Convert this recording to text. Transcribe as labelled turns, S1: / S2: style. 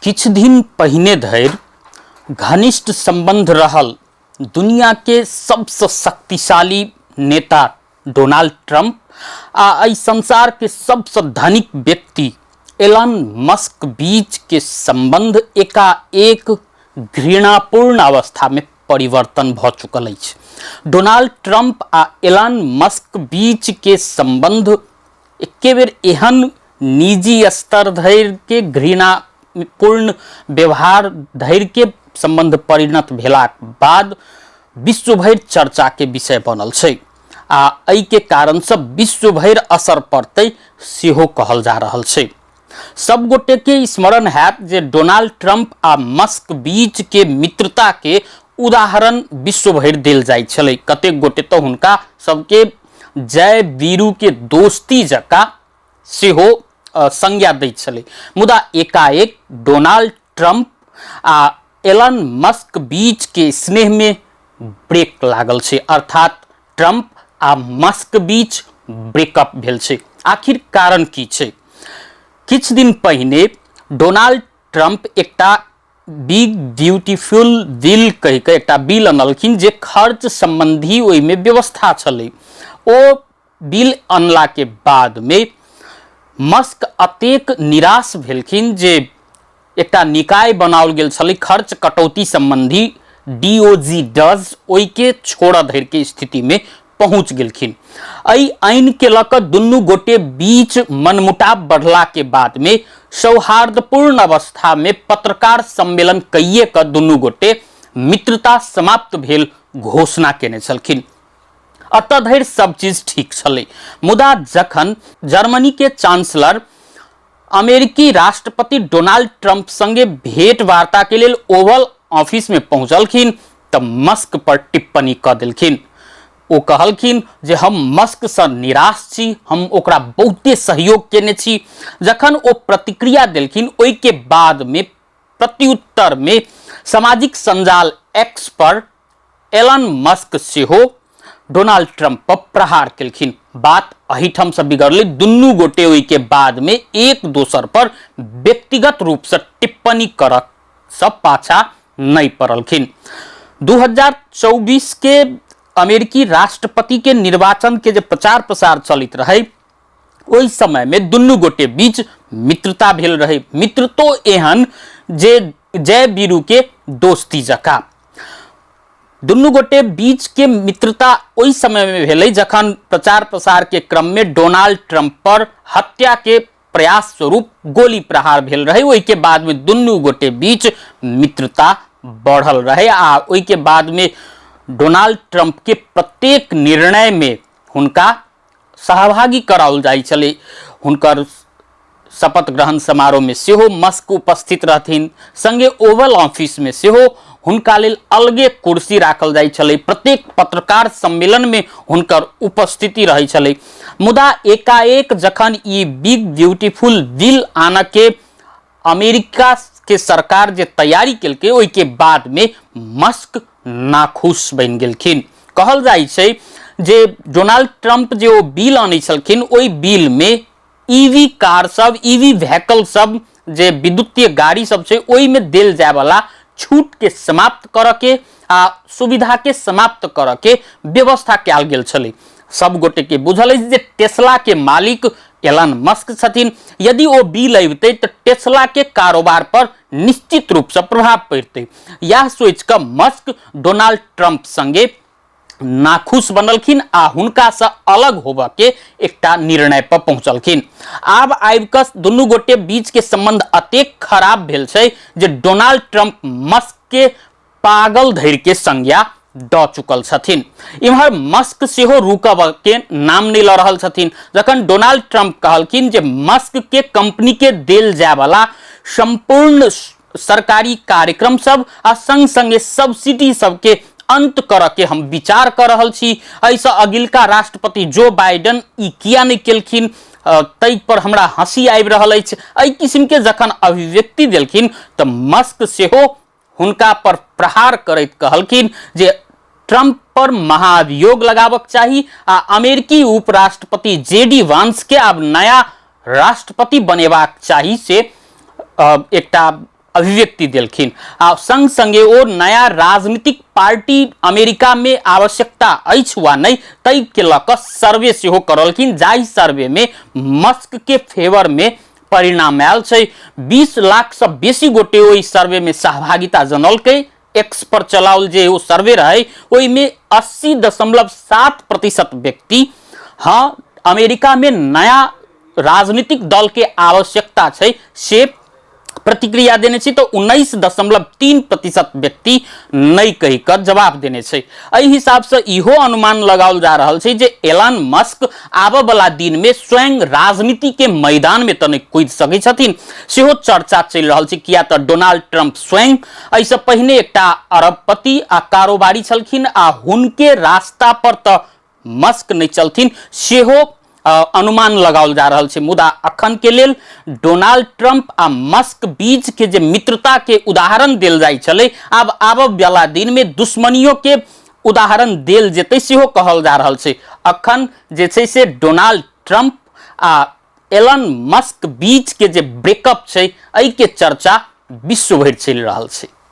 S1: किछु दिन पहिने धरि घनिष्ठ सम्बन्ध रहल दुनिआके सबसँ शक्तिशाली नेता डोनाल्ड ट्रम्प आ एहि संसारके सबसँ धनिक व्यक्ति एलन मस्क बीचके सम्बन्ध एकाएक घृणापूर्ण अवस्थामे परिवर्तन भऽ चुकल अछि। डोनाल्ड ट्रम्प आ एलन मस्क बीचके सम्बन्ध एके बेर एहन निजी स्तर धरिके घृणापूर्ण व्यवहार धरिके सम्बन्ध परिणत भेलाक बाद विश्व भरि चर्चाके विषय बनल छै आ एहिके कारणसँ विश्व भरि असर पड़तै सेहो कहल जा रहल छै। सब गोटे के स्मरण हैत जे डोनाल्ड ट्रंप आ मस्क बीच के मित्रता के उदाहरण विश्व भरि देल जाइत छलै। कतेक गोटे तऽ हुनका सबके जय वीरू के दोस्ती जकाँ सेहो संज्ञा दैत छलै। मुदा एकाएक डोनाल्ड ट्रंप आ एलन मस्क बीच के स्नेह में ब्रेक लागल छै, अर्थात ट्रंप आ मस्क बीच ब्रेकअप भेल छै। आखिर कारण की छै? किछु दिन पहिने डोनाल्ड ट्रंप एकटा बिग ब्यूटीफुल बिल कहि कऽ एकटा बिल अनलखिन जे खर्च संबंधी ओहिमे व्यवस्था छलै। ओ बिल अनला के बाद में मस्क अतेक निराश भेलखिन जे एकटा निकाय बनाओल गेल छलै खर्च कटौती संबंधी डीओजी डज, ओहिके छोड़ऽ धरि के स्थिति में पहुंच गेलखिन। एहि ऐन के लऽ कऽ दुनू गोटे बीच मनमुटाव बढ़ला के बाद में सौहार्दपूर्ण अवस्था में पत्रकार सम्मेलन कइये कऽ दुनू गोटे मित्रता समाप्त भेल घोषणा केने छलखिन। अतः धरि सब चीज ठीक छलै, मुदा जखन जर्मनी के चांसलर अमेरिकी राष्ट्रपति डोनाल्ड ट्रंप संगे भेंट वार्ता के लेल ओवल ऑफिस में पहुंचलखिन तऽ मस्क पर टिप्पणी कऽ देलखिन। ओ कहलखिन जे हम मस्क सँ निराश छी, हम ओकरा बहुते सहयोग केने छी। जखन ओ प्रतिक्रिया देलखिन ओहि के बाद में प्रत्युत्तर में सामाजिक संजाल एक्स पर एलन मस्क सेहो डोनाल्ड ट्रंप पर प्रहार केलखिन। बात एहिठाम से बिगड़लै, दुनू गोटे ओहिके बाद में एक दोसर पर व्यक्तिगत रूप से टिप्पणी करक से पाछा नहीं पड़लखिन। 2024 के अमेरिकी राष्ट्रपति के निर्वाचन के जे प्रचार प्रसार चलित रहे ओहि समय में दुनू गोटे बीच मित्रता भेल रहे। मित्रतो एहन जे जय वीरू के दोस्ती जकाँ। दुनू गोटे बीच के मित्रता ओहि समय में भेलै जखन प्रचार प्रसार के क्रम में डोनाल्ड ट्रंप पर हत्या के प्रयास स्वरूप गोली प्रहार भेल रहे। ओहि के बाद में दुनू गोटे बीच मित्रता बढ़ल रहे आ ओहि के बाद में डोनाल्ड ट्रंप के प्रत्येक निर्णय में हुनका सहभागी कराओल जाइ छलै। हुनकर शपथ ग्रहण समारोह में सेहो मस्क उपस्थित रहथिन, संगे ओवल ऑफिस में सेहो हुनका लेल अलगे कुर्सी राखल जाइ छलै। प्रत्येक पत्रकार सम्मेलन में हुनकर उपस्थिति रहै छलै। मुदा एकाएक जखन ई बिग ब्यूटीफुल बिल आनऽ के अमेरिका के सरकार जे तैयारी केलकै ओहि के बाद में मस्क नाखुश बनि गेलखिन। कहल जाइ छै जे डोनाल्ड ट्रंप जे ओ बिल आनै छलखिन ओहि बिल में ईवी कार सब, ईवी व्हीकल सब, जे विद्युतीय गाड़ी सब छै ओहि में देल जाय वाला छूट के समाप्त करऽ के आ सुविधा के समाप्त करऽ के व्यवस्था कयल गेल छलै। सब गोटे के बुझल अछि जे टेस्ला के मालिक एलन मस्क छथिन। यदि ओ बिल अबितै तऽ टेस्ला के कारोबार पर निश्चित रूप से प्रभाव पड़तै। यह सोचि कऽ मस्क डोनाल्ड ट्रंप संगे नाखुश बनलखिन आ हुनका से अलग होबऽ के एकटा निर्णय पर पहुंचलखिन। आब आबि कऽ दुनू गोटे बीच के संबंध अतेक खराब भेल छै जे डोनाल्ड ट्रंप मस्क के पागल धरि के संज्ञा दऽ चुकल छथिन। इम्हर मस्क सेहो रुकब के नाम नहि लऽ रहल छथिन। जखन डोनाल्ड ट्रंप कहलखिन जे मस्क के कंपनी के देल जाय वाला संपूर्ण सरकारी कार्यक्रम सब आ संग संगे सब्सिडी सबके अंत करऽ के हम विचार कऽ रहल छी, एहिसँ अगिलका राष्ट्रपति जो बाइडन ई किया नहि केलखिन ताहि पर हमरा हंसी आबि रहल अछि, एहि किस्म के जखन अभिव्यक्ति देलखिन तऽ मस्क सेहो हुनका पर प्रहार करैत कहलखिन जे ट्रंप पर महाभियोग लगाबक चाही आ अमेरिकी उपराष्ट्रपति जे डी वांस के आब नया राष्ट्रपति बनेबाक चाही से एकटा अभिव्यक्ति देलखिन। आ संग संगे ओ नया राजनीतिक पार्टी अमेरिका में आवश्यकता अछि वा नहि ताहि के लऽ कऽ सर्वे सेहो करलखिन, जाहि सर्वे में मस्क के फेवर में परिणाम आयल छै। 20 लाख से बेसी गोटे ओहि सर्वे में सहभागिता जनौलकै। एक्स पर चलाओल जे ओ सर्वे रहै ओहिमे 80.7% व्यक्ति हाँ अमेरिका में नया राजनीतिक दल के आवश्यकता छै से प्रतिक्रिया देने छै, तो 19.3% व्यक्ति नहि कहि कऽ जवाब देने छै। एहि हिसाब से इहो अनुमान लगाओल जा रहल छै जे एलन मस्क आबऽ वाला दिन में स्वयं राजनीति के मैदान में तऽ नहि कूदि सकै छथिन, सेहो चर्चा चलि रहल छै। किया तऽ डोनाल्ड ट्रंप स्वयं एहिसँ पहिने एकटा अरबपति आ कारोबारी छलखिन आ हुनके रास्ता पर तऽ मस्क नहि चलथिन सेहो अनुमान लगाओल जा रहल छै। मुदा अखन के लेल डोनाल्ड ट्रंप आ मस्क बीच के जे मित्रता के उदाहरण देल जाइ छलै, आब आबऽ वाला दिन में दुश्मनियों के उदाहरण देल जेतै सेहो कहल जा रहल छै। अखन जे छै से डोनाल्ड ट्रंप आ एलन मस्क बीच के जे ब्रेकअप छै एहि के चर्चा विश्व भरि चलि रहल छै।